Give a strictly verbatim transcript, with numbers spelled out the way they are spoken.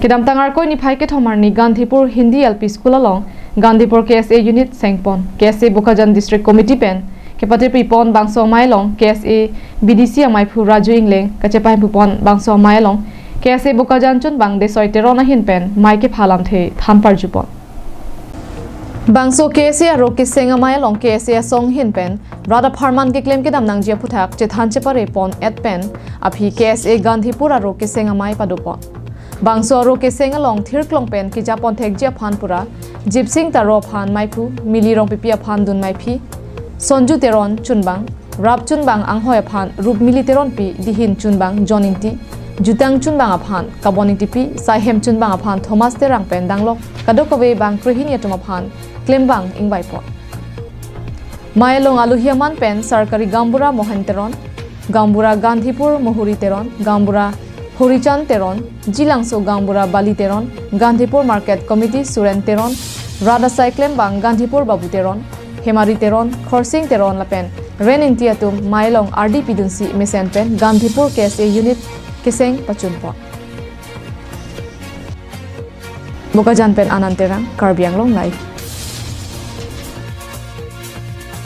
Kedamtang Arkoi niphai kethom arni Gandhipur Hindi L P School along Gandhipur K S A unit sengpon. K S A Bokajan District Committee pen kepatirpi pon bangso amei along K S A B D C ameiphu Raju Ingleng kachepahemphu pon bangso amei along K S A Bokajan chunbang Desoi Teron ahin pen mei kepha alamthe than parju pon. Bangso K S A aro keseng amei along K S A asong ahin pen rat apharman keklem kedam nangji aphuthak chethan chepare pon et pen aphi K S A Gandhipur aro keseng amei pado pon. Bangso aro keseng along thirklong pen keja pon thekji aphan pura Jipsing Taro aphan meiphu, Mili Rongpipi aphan dun meiphi, Sonju Teron chunbang, Rap chunbang anghoi aphan Rupmili Teronpi, Dihin chunbang John Ingti, Jutang chunbang aphan Kabon Ingtipi, Saihem chunbang aphan Thomas Terang pen danglok kadokave bang krehini atum aphan klembang ingvai pon. Mei along alohi aman pen Sarkari Gaonbura Mohen Teron, Gaonbura Gandhipur Mohori Teron, Gaonbura Horichand Teron, Jilangso Gaonbura Bali Teron, Gandhipur Market Committee Suren Teron, rat asai klembang Gandhipur Babu Teron, Hemari Teron, Khorsing Teron lapen Ren Ingti atum mei along ardi pidunsi mesen pen Gandhipur K S A unit keseng pachun pon. Bokajan pen Anand Terang, Karbi Anglong Live.